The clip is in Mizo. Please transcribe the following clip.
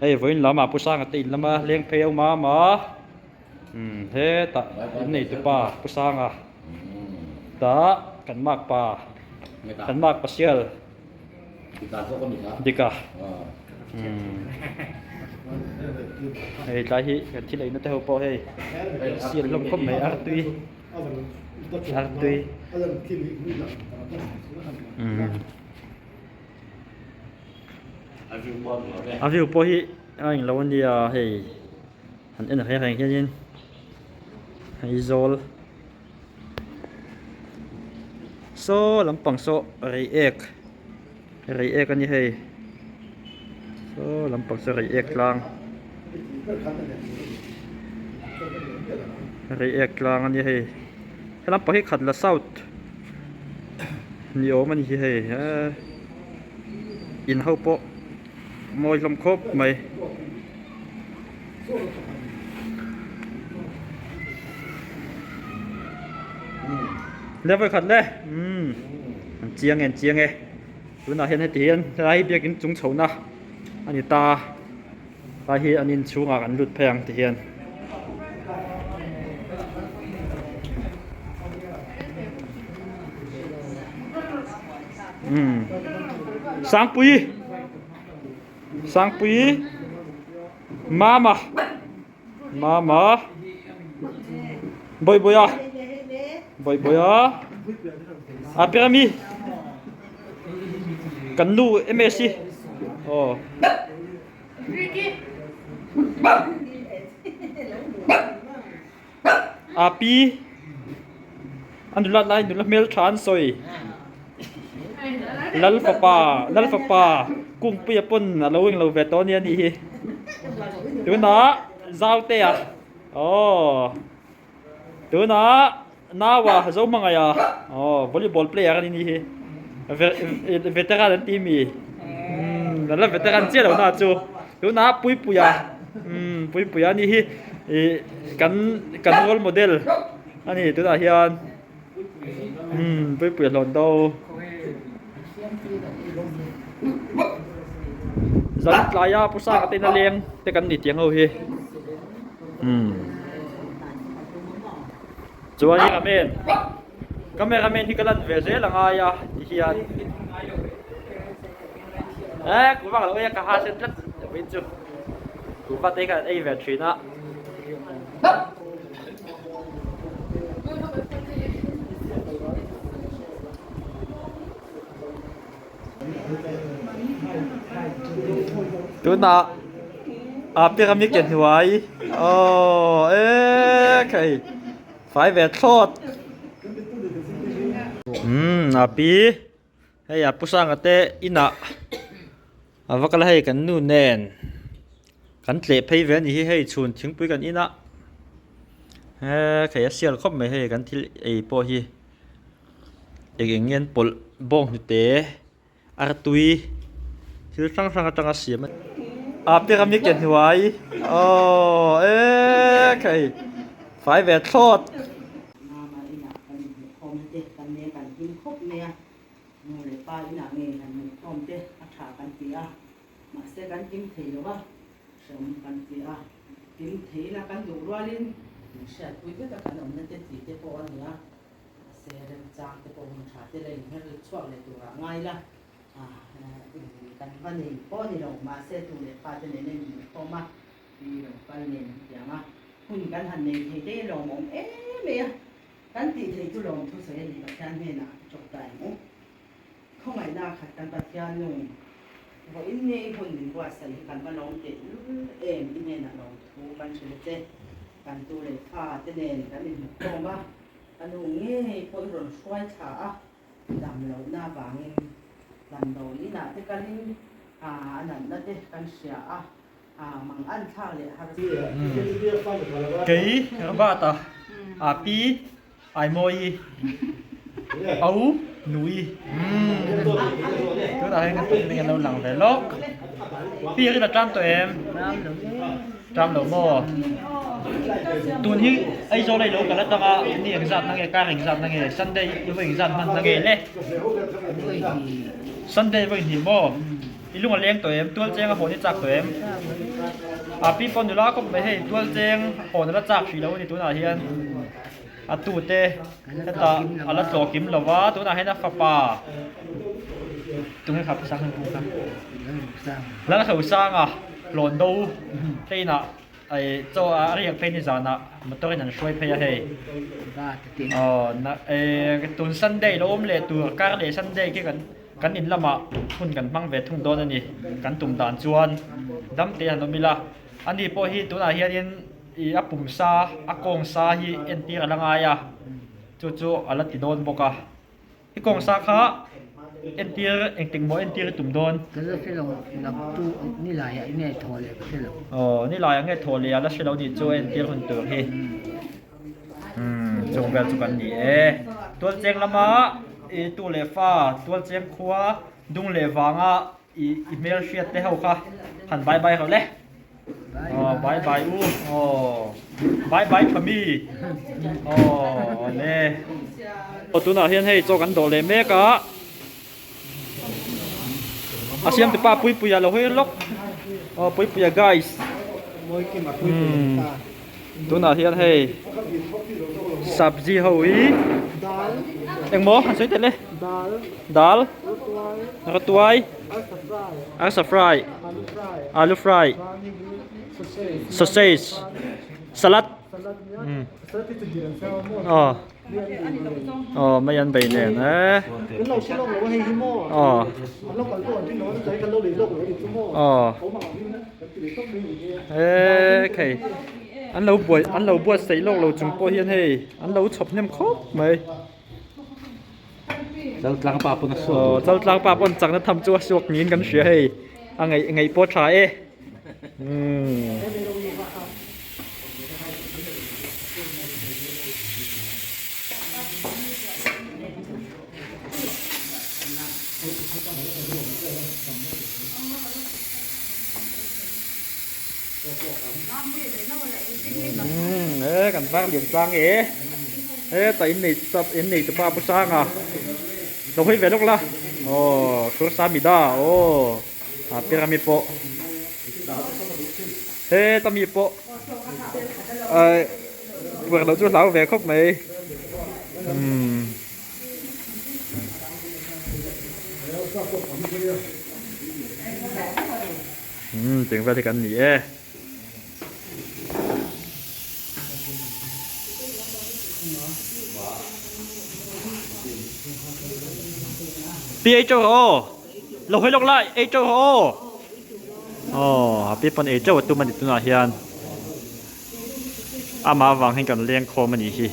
Hei vawiin lamah Pu Sanga te in lama leng phei a awm a ma umm hetah in nei tupa Pu Sanga tah kan mark pa kan mark pa sial Dika umm hei tlai hi kan thil eina te ho pawh hei sial hlawm khawp mai artui artui umm. A view pawh hi a englo a nia hei han en reng reng hianin Aizawl saw lampang saw reiek reiek a ni hei saw lampang saw reiek tlang reiek tlang a ni hei he lampang hi khatla south ni awm a ni hi hei eee in ho pawh mawi hlawm khawp mai. Le vawi khat le umm an chiang e an chiang e tunah hian heti hian helai hi biakin chung chhohna a ni ta a hi an inchhungah kan lut phei ang ti hian. Umm Sangpui Sangpui Mama Mama Bawihbawiha Bawihbawiha a ber ami kan nu M_S hi aw. A pi a nula lai nula hmeltha an sawi lal fapa lal fapa kungpuia pawn a lo englo ve tawh ania nih hi tunah zautea aw tunah naua zohmangaia aw volleyball player a ni nih hi veteran an ti mi umm la veteran chiah lo na chu tunah puipuia umm puipuia a nih hi ih kan kan role model a ni tunah hian umm puipuia hlawn do zan tlaia pu sanga te in a leng te kan ni tiang ho hi umm chuan amen. Camera man hi ka lan ve zel a ngai a ti hian eh kuhva ka lo ei a ka ha sen tlat vawiin chu kuhva te hi ka han ei ve thin a. Tunah a pyramid ke hnuai aw ekhei. Fai ve thlawt. Umm a pi hei a pu Sanga te inah a va kal a hei kan nu nen kan tleh phei ve a ni hi hei chhun thingpui kan inah he khei a sial khawp mai hei kan thil ei pawh hi eng eng nge an pawlh bawng hnute. Artui thil hrang hrang atanga siam a ni. A pyramid ke hnuai aw e khei fai ve thlawt. Mama inah kan inhmuhkhawm te kan ne kan hlim khawp mai a, nu leh pa inah ngei han hmuhkhawm te a tha kan ti a, mahse kan hlim thei lo a, hreawm kan ti a, hlim theihna kan duh rualin min hriatpui vek a kan awmna te tih te pawh a ni a. Mahse remchang te pawh hun tha te la inher chhuak leh turah ngai la, kan va nei pawh a ni lo. Mahse tu leh fa te nen a inhmuhkhawm a, pi lo kal nen hetiang a hun kan han nei thei te hi lawmawm em mai a. Kan tih theih chu lawm thusawi a ni Pathian hnenah tawngtai ang u. Khawngaihna khat kan Pathian nu vawiin ngei hun min buatsaih hi kan va lawm teh lul em i hnenah lawmthu kan hrilh a che. Kan tu leh fa te nen kan inhmuhkhawm a. Ka nu ngei pawh i rawn hruai thla a, dam lohna avangin damdawi inah te kalin a natna te kan hria a, mang an thlak leh har. Kei Robert-a, a pi Aimawi, au Nui. Tunah hian kan pahnih an lo lang ve lawk. Pi rin a tlam tawh em? Tlam lo maw? Tun hi Aizawl a i lo kal atanga ni engzat na nge kar engzat na nge Sunday i vawi engzat hman na nge le? Sunday vawi hnih maw? I lung a leng tawh em? Tual cheng a hawn i chak tawh em? A pi pawh nula khawp mai hei tual cheng hawn a la chak hrih lo a ni tunah hian a tute hetah a la tlawh kim lo va tunah hian a fapa tunge kha pu Sanghming kha Lalhosanga hlawn do te inah Ei chaw a riak phei ni zanah motor in an hruai phei a hei. Aw na eh tun Sunday lo awm leh tur kar leh Sunday khi kan kan in lamah hun kan hmang ve thung dawn a ni kan tum dan chuan dam te han awm ila ani pawh hi tunah hianin ih a pum sa a kawng sa hi entir a la ngai a chu chu a la ti dawn bawk a. I kawng sa kha entir engtik maw entir i tum dawn? Ka la hre lo, naktu nilaiah nge thaw leh ka hre lo. Aw, nilaiah nge thaw leh a la hre lo nih chu entir hun tur hi. Umm, chung vel chu kan ni e. Tualcheng lama i tu leh fa, Tualcheng khua dung leh vanga i i hmel hriat te ho kha han bye bye rawh le. Aw bye bye u aw bye bye tha mi aw le aw tunah hian hei chaw kan dawh leh mek a a siam te pa puipuia lo hawi lawk aw puipuia guys umm tunah hian hei sabzi ho hi engmaw han sawi tel e dal rawtuai arsa fry alu fry sausage salad aw aw mai an bei nen e aw aw e khei an lo buai an lo buatsaih lawk lo chung pawh hian hei an lo chhawp hnem khawp mai. Chaltlang pa pawn a suak duh. Chaltlang pa pawn chakna tham chu a suak niin kan hria hei. A ngaih ngaih pawh tha e. Umm. Umm e kan var lian tlang e heta in nei chap in nei tupa pu sanga lo hawi ve lawk la aw khursa mi da aw a pyramid pawh heta mi pawh eh puar loh chu hlau ve khawp mai umm. Umm tiang vel hi kan ni e. Pi ei teuh rawh aw. Lo hawi lawk la ei teuh rawh aw. Aw a pi pawn ei teuh a tum a ni tunah hian. Amah avang hian kan leng khawm a nih hi.